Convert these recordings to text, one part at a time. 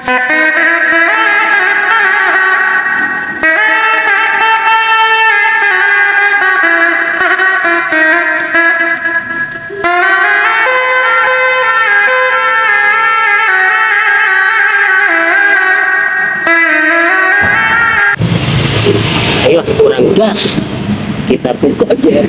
Ayo, kurang gas. Kita buka aja.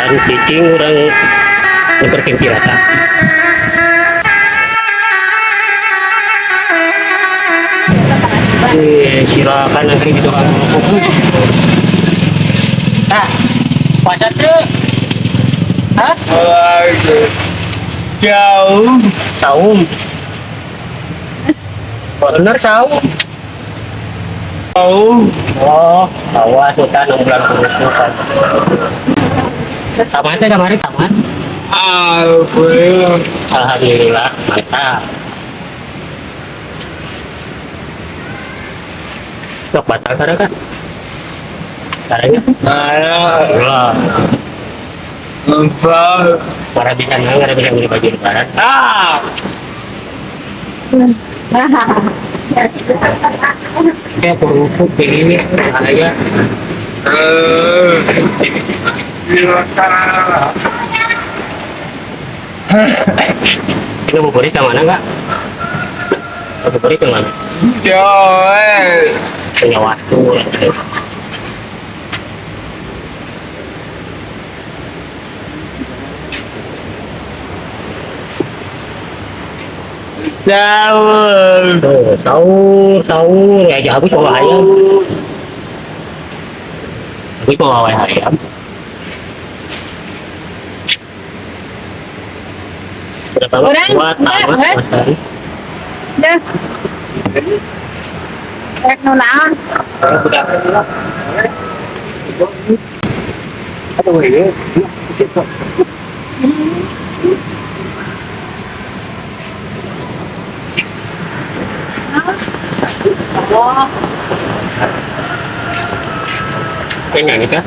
Dan cicing urang nukerkeun cilaka. Eh, silakan nanti di tukang kerupuk. Nah, puasa tuh. Hah? Jauh. Saum. Bener saum. Jauh. Oh, awas udah 6 bulan kerusuhan. Taman teh kemarin taman. Alhamdulillah. Alhamdulillah, mantap. Sok batal sekarang kan? Caranya? Saya Allah. empat. Para bisa nggak bisa beli baju lebaran. Ah. Kayak kerupuk ini bahaya. Silakan. Ini ngabuburit ke mana nggak? Ngabuburit ke mana? Jauh. Punya waktu. Jauh. Tuh, sahur, sahur. Ya, aku coba ayam. Aku coba ayam. Berapa Orang, buat enggak, tamat, guys. Mas Hari? Dah. Rek nu naon? Udah. Aduh, ini. Wah, Ini nggak nikah?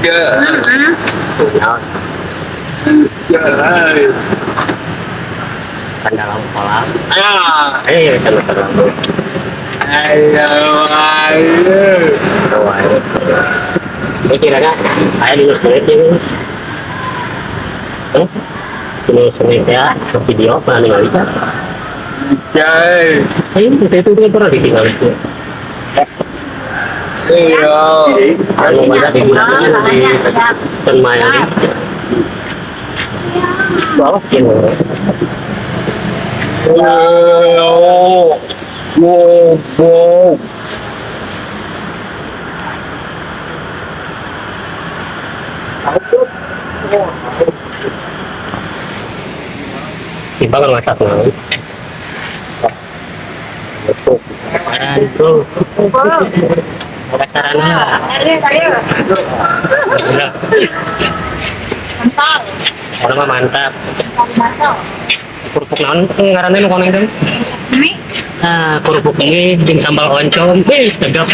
Ya. heeh. Ya. Kan dalam kolam. Ah. Ayo, ya, kita dalam. Ayo, ayo. Oh, ayo. Ini kira-kira ayo di sulit ini. Huh? Ini sulit ya, video pernah ningali kan? Ya. Ayo, itu itu pernah ditinggal itu. Iya. Anu mana digunakan di Tenmaya ini. Bawah gini. Wow. Wow. Wow. Tiba kan masak nang. Saran bro. Ada sarana. Ayo, ayo. Udah. Mantap. Orang mah mantap. Mantap masak. Kerupuk naon ngaranna nu koneng teh? Mie. Nah, kerupuk mie jeung sambal oncom, wih, sedap.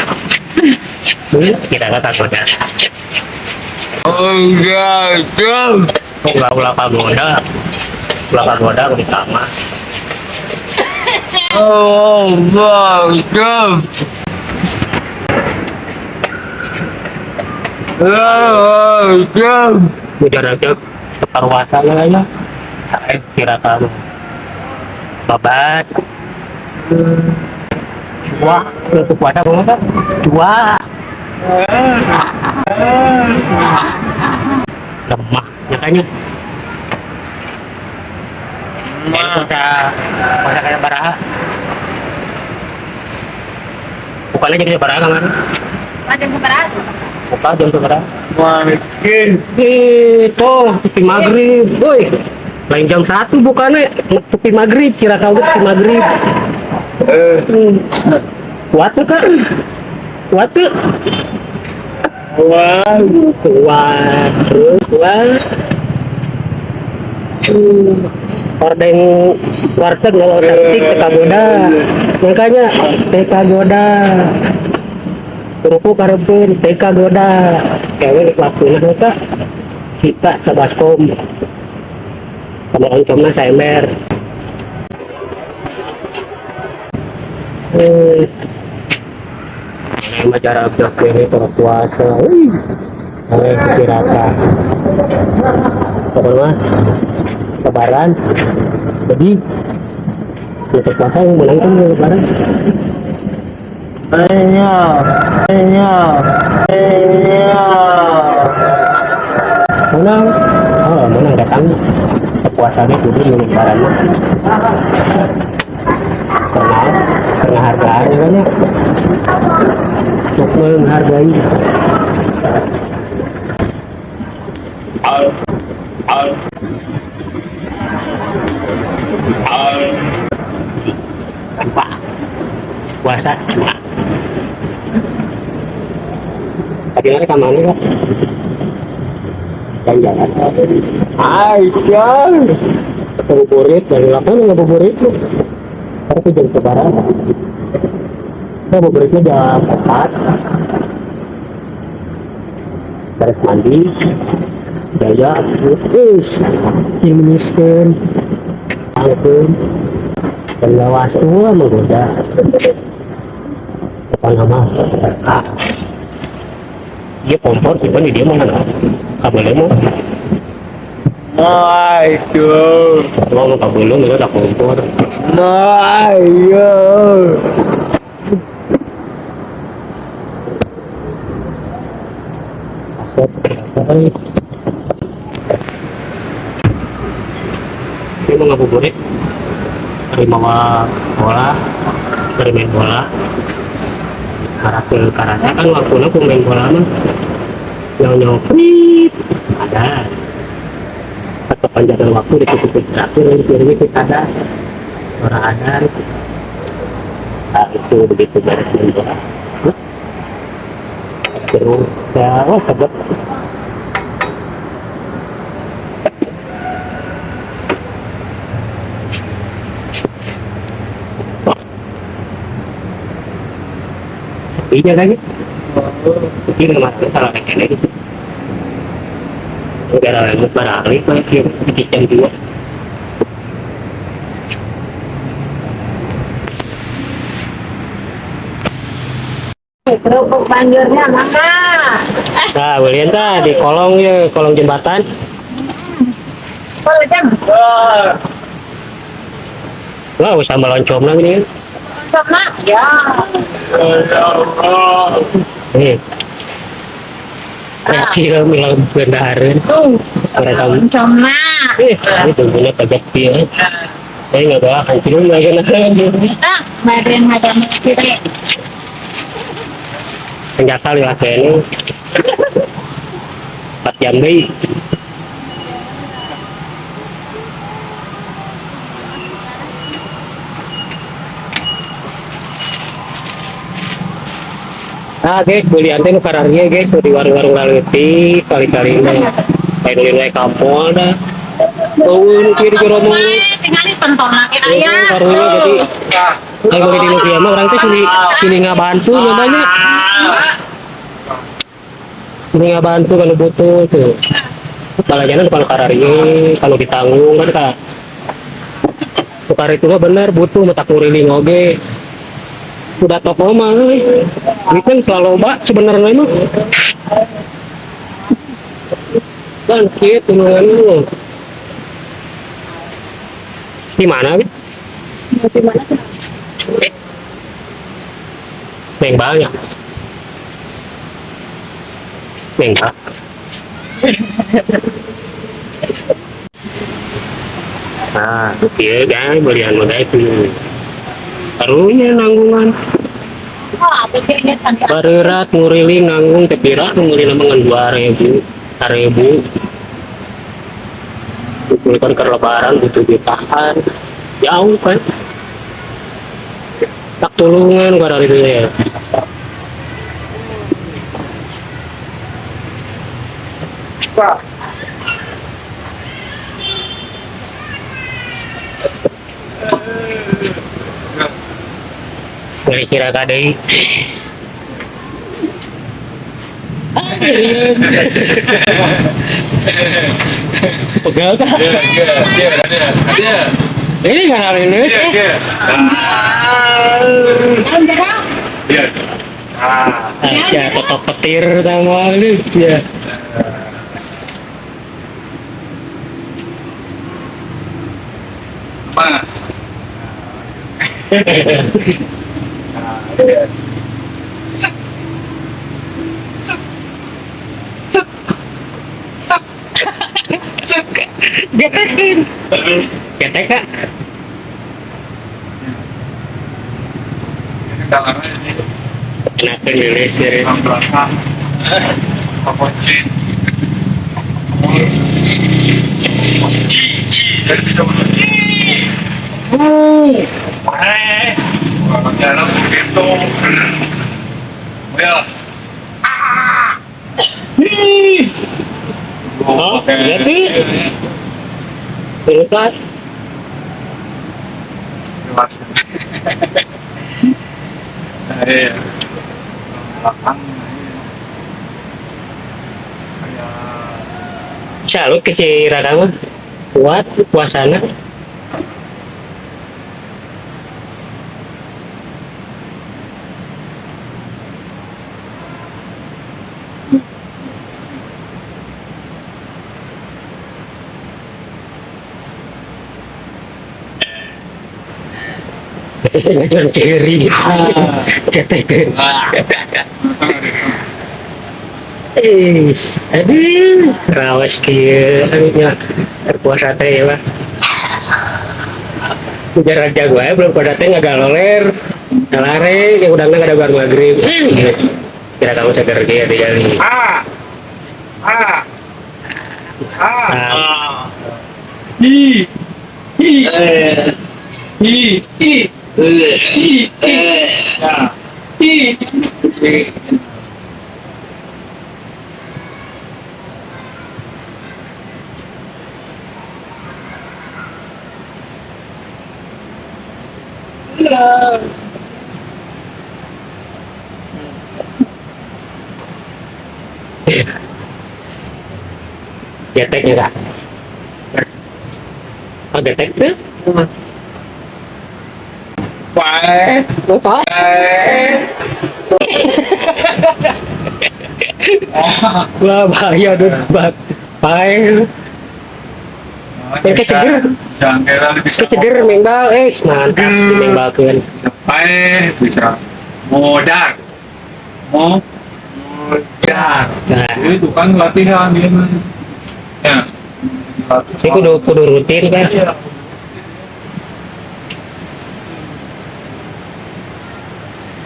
Kita kata goda. Enggak, Ulah ulah kagoda. Ulah kagoda utama. oh, bagus. Bagus. Udah aja keparuasan lah ya. Saya kira kamu babat. Dua, untuk puasa kamu kan? Dua. Lemah, nyatanya. Ini puasa, puasa kayak baraha. Bukannya jadi baraha kan? Ada seberapa? Buka jam seberapa? Makin. Itu, tepi maghrib, woi. Lain jam 1 bukannya, tepi maghrib, kira kau tepi maghrib. Kuat tuh kak? Kuat tuh? Wah. Kuat, terus kuat. Ordeng warteg nggak otentik TK Goda, makanya TK Goda, kerupuk karepun TK Goda, kayaknya waktunya mereka sita sabaskom, sama oncomna saember. Ini cara ini puasa, wih, pirata. Pokoknya lebaran, jadi untuk puasa yang menang kan lebaran. Iya, iya, iya. Menang, oh menang datang. Puasanya kudu lebaran mah. Karena hargaan kan ya. Untuk menghargai. Al, al, al. Pak, puasa. Tadi hari ke mana kak? Jalan-jalan. Ayo. Ngabuburit, dari lapangan ngabuburit lu. Tapi jam sekarang. Ngabuburitnya jam 4. Beres mandi, jaya, terus, imuniskan, angkun, dan lawas tua menggoda. Depan nama, ah, dia kompor, cuman dia mau mana? Kabelnya mau? Ayo. Mau mau kabelnya nggak ada kompor. Ayo. Dia mau ngabuburit dari bawa bola, dari main bola. Arah ke karate kan waktunya aku main bola mah yang nyoprit ada. Atau panjangan waktu ditutup terakhir dari kita ada orang ada. Nah, itu begitu beres main bola. Terus ya, oh sebab sepinya kan ya? Sepi nama salah kayaknya gitu. Negara lain barangkali kayak di jam 2. Kerupuk banjurnya mangga. Nah, belian tah di kolong ya, kolong jembatan. Boleh jam. Wah, sambal oncomna gini kan. Sama ya. Nih. Kira milang bendahareun. Tuh. Mereka Oncomna. Ini bumbunya kagak pieu. Saya nggak bawa hancur lagi nah. Ah, badan ada kiri. Senjata lewat ini 4 jam deh. Nah guys, belian teh nu kararnya guys di warung-warung laleutik kali-kali mah. Lain ulin wae ka mall dah. Eueuh nu kieu di jero mulut. Tinggal pentolna ge aya. Karunya jadi ayo meuli di nu kieu mah urang teh sini sini ngabantu namanya. Sini ngabantu kalau butuh tuh. Balajana kalau kararieu, kalau ditanggung kan ka. Tukar itu mah bener butuh mata kuriling oge. Udah toko mah euy. Duit kan selalu loba sebenarnya mah. Kan kieu tulungan lu. Di mana? Bi? Di mana tuh? Mengbalnya. Mengbal. Nah, kieu guys, belian mah guys. Karunya nanggungan. Oh, apa kayaknya tadi? Barerat nguriling nanggung teh pira nu meuli mah ngan 2000, 1000. Kumpulkan ke lebaran butuh jutaan. Jauh kan. Tak tulungan kada itu ya. Ngeri kira deui. Pegel kah? Iya, iya, iya, iya, iya. Ini nggak lulus Iya, eh. iya. Iya. Ah. Ya, tetap petir sama lu ya. Mas. Ah, iya. Set. Set. Set. Set. Set. Getekin. Getek kak. Ini dalamnya ini Kenapa lulus ya? belakang belakang. Kunci. Kunci, ci, jadi bisa mengunci. Eh, jalan begitu. Ya. Ah. Ih. Oh, Oke. iya sih. Lupa. Jelas. Iya. Belakang. Kayak Salut ke si Raka mah. Kuat puasana. Ngajuan ceri. Ketekeun. Is, aduh, rawas kieu aduh nya berpuasa teh ya, Pak. Ujar raja gue belum pada teh ngagaloler, ngalare, yang udah nggak ada bar maghrib. Gitu. Kira kamu seger kieu tinggal. A. A. A. Ah. I. I. I. I. I. I. Ya. I. Geteknya kak. Oh, getek tuh? Pae. Lupa. Pae. Wah bahaya dud bat. Pae. Yang keseger. Jangan kira bisa. Keseger mengbal, mantap Seger. mengbalkeun. Bisa pae, bisa modar. Modar. Nah. Itu kan latihan dia mah. Ya. Ini kudu kudu rutin kan. Iya.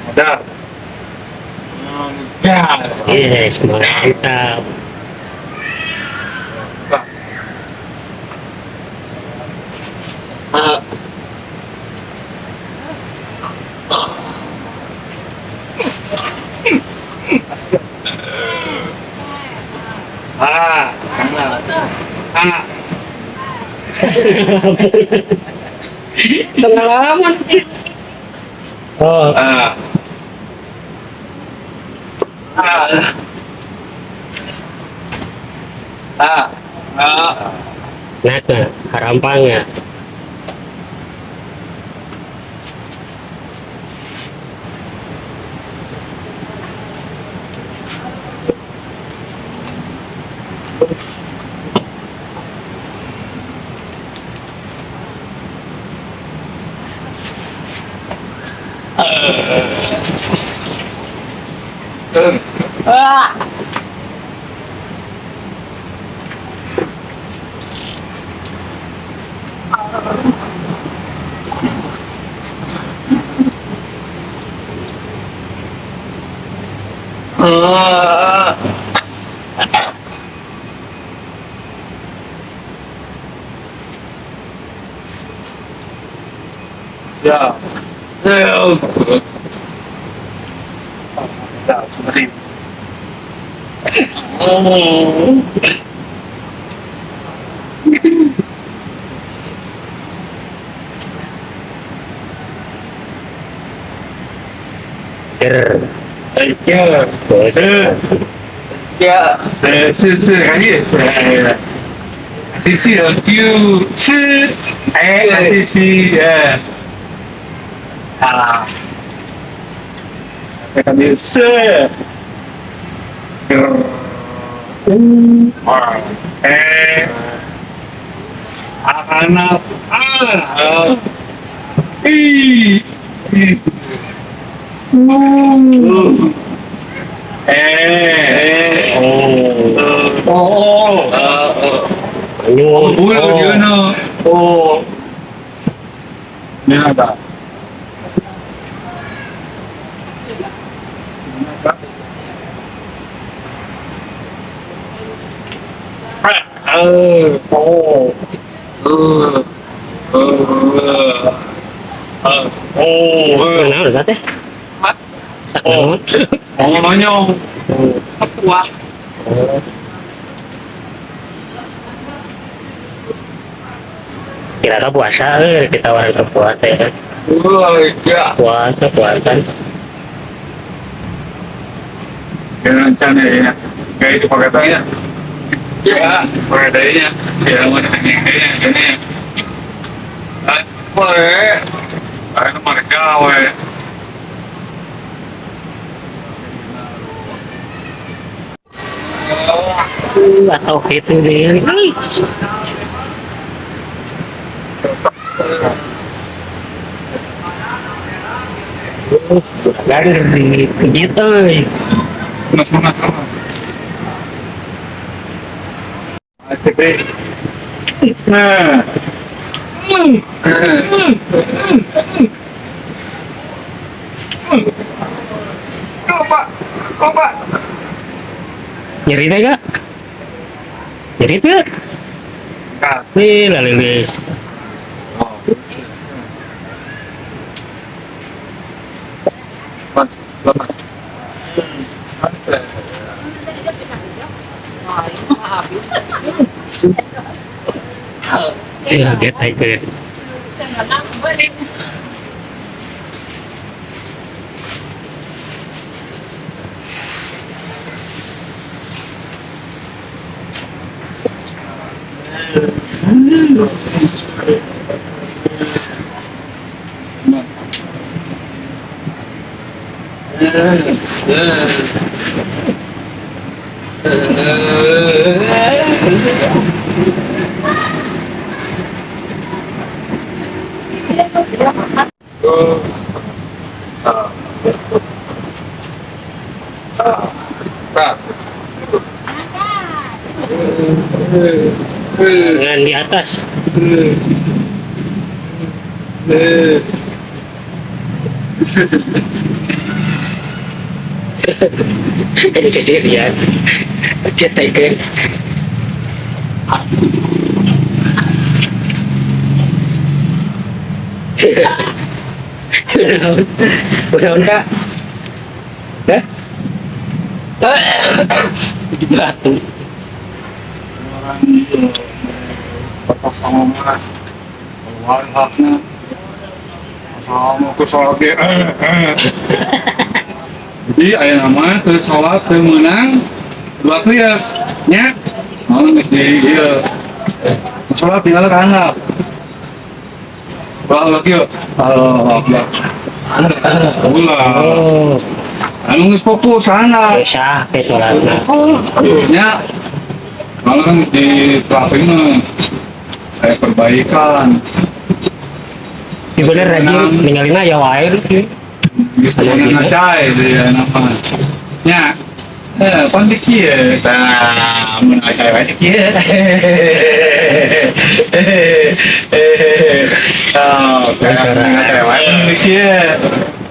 Modar. Modar. Yes, mantap. Ah. Ah. Ah. Pengalaman. Oh, Ah. Ah. Ah. Ah. Nah, tuh, harampangnya. Ah. Ah. Ya. Ya. Ya, seperti Ger. Ya, se, ya, 是是是，感觉是，是是有吃，哎，是是，哎，啊，感觉是，U R E A A I U E Oh. O O Anyun. 뭐야 이거는 어 미안하다. 어, 어, 어, 어, Kenal udah teh? 아, Oh. 어, 안녕. Papua. Kira puasa, kita orang ke puasa ya. 우와, 야. Puasa, puasa. Rencana ya, kayak itu pakai tanya. Ya, pakai tanya. Ya, mau tanya ini. Boleh. Ayo mana gawe. Atau itu deh. Gander dipijit euy. Mas, mas, mas. STP. Nah. Lupa, lupa. Nyeri teh gak? Nyeri teh? Nah. Nih lah lilis. Mas, lemas. Iya, get aja. Mas. Tangan di atas. Jadi sendirian. Dia taken. Udah, kak. Hah? Batu. Orang itu bapak sama mah, keluar haknya. Mau ke sholat ge. Jadi aya nama ke sholat teu meunang dua klieu nya. Mau geus di ieu. Sholat tinggal ka handap. Ulah ulah kieu. Allahu Akbar. Ulah. Oh, Anu geus fokus handap. sah ke sholatna. Nya. Kalau kan di traffic mah saya perbaikan. Iya bener rajin ninggalin aja wae. Bisa ngacai dia nama. Nya. Eh, pan di kieu. Tah, mun ngacai wae di kieu. Oh, ngacai wae di kieu.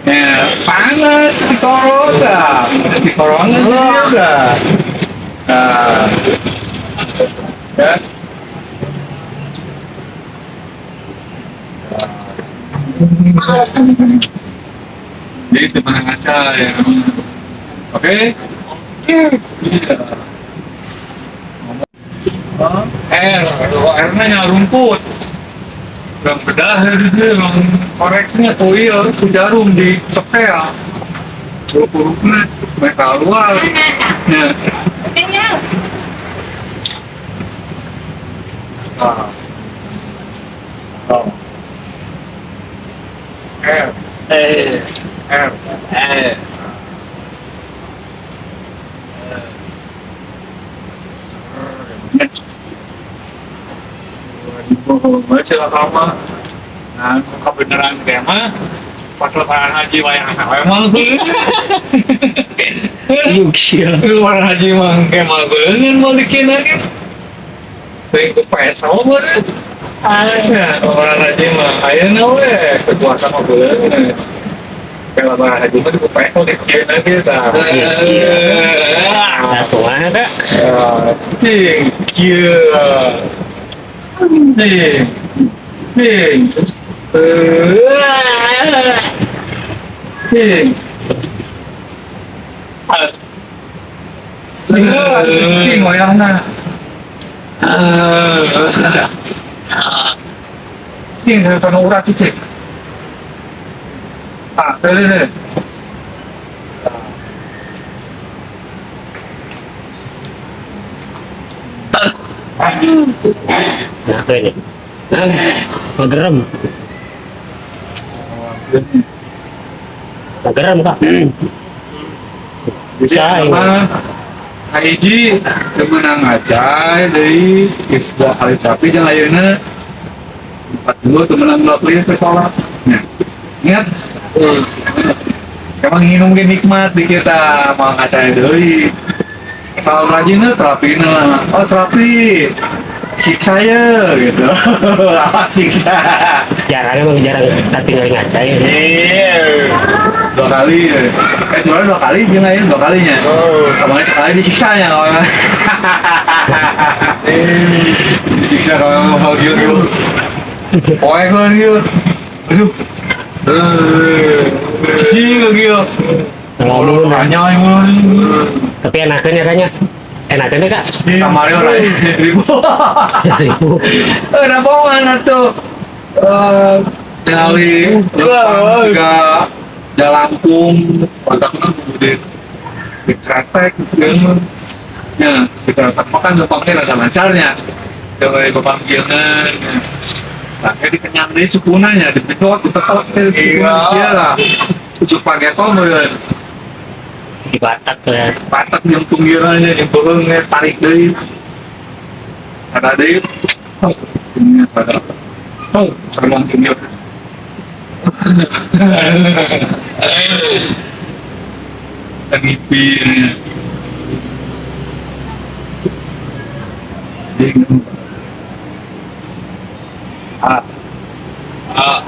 Ya, panas di corona. Di corona juga. Nah. Ya. Jadi teman ngaca ya. Oke. Iya. R, R-nya rumput. Bang bedah gitu, bang koreknya tuh iya, tuh jarum di cepel. Huruf-hurufnya mereka keluar. Ya. Ah. Oh. R, Eh, R. eh. Baca nah, kebenaran tema pas lebaran haji wayang anak emang Yuk sia. Lebaran haji mah kemal beungeun mau dikin lagi. Teuing ku peso meureun. Ya, lebaran haji mah ayeuna we puasa mah beuleungeun. Kayak lebaran haji mah di peso dikin lagi tah. Nah, kumaha Kak? Cing, kieu. Cing. Cing. Cing. Cing wayahna. Cing kana urat cicing. Ah, deh deh. Nah, ini. Ngegerem. Ngegerem, Kak. Bisa ini. Hiji teu meunang ngacai deui geus dua kali tapi jeung ayeuna empat dua teu meunang dua kali ke salat. Nah, ingat emang nginum ge nikmat di kita mau ngacai deui. Salat rajinna terapina. Oh, terapi. Siksa ya gitu. Apa siksa? Jarang emang jarang tapi tinggal ngaca ya. Iya. Dua kali. Juara dua kali jeung ayeuna dua kalinya. Oh. Kemarin sekali disiksanya kalau disiksa kalau mau gitu gitu. Poe kan gitu. Aduh. Cicing gitu. Ngomong Tanya yang tapi enakannya kayaknya. Enakannya Kak. Kamarnya orang ribu. Ribu. Kenapa mana tuh? Kali juga jalangkung, otaknya di kretek gitu. Ya, di kretek makan lempangnya rada lancarnya. Dari pepanggilan. Nah, kayak dikenyang deh sukunanya, dibetot, ditetok, iya lah. Usuk pageto meureun. Di Batak ya. Batak yang pinggirannya, yang beuheungnya tarik deui. Sada deui. Oh, ini sada. Oh, sarong pinggir. Sangipi. A A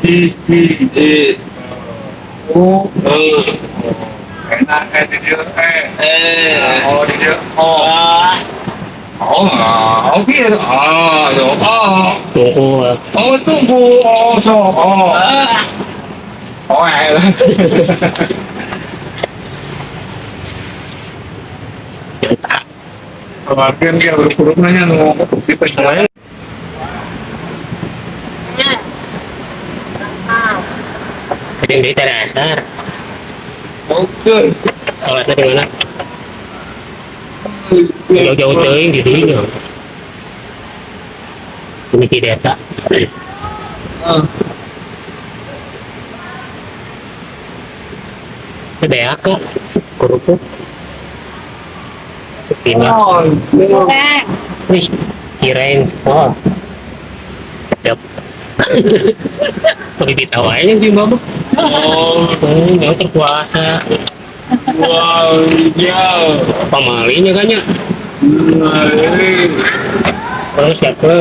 I I I U U enak di dia E E O di dia O A Oh, oke. Ah, oh. Tunggu. Oh, tunggu. Oh, so. Oh. Oh, eh. Kemarin dia berkurung nanya nu di Kemarin Ah. Ada yang dari asar. Oke. Sholatnya di mana? Jauh-jauh teuing di dinya. Ini desa. Ah. Beak kok. Kerupuk. Pindah. Oh, Teh. Wih, kirain. Oh. Siap. Pakai ditawain sih, Mbak. Oh, Jauh terpuasa. wow, ya. Pamalinya kan ya. Nah, ini. Orang siapa?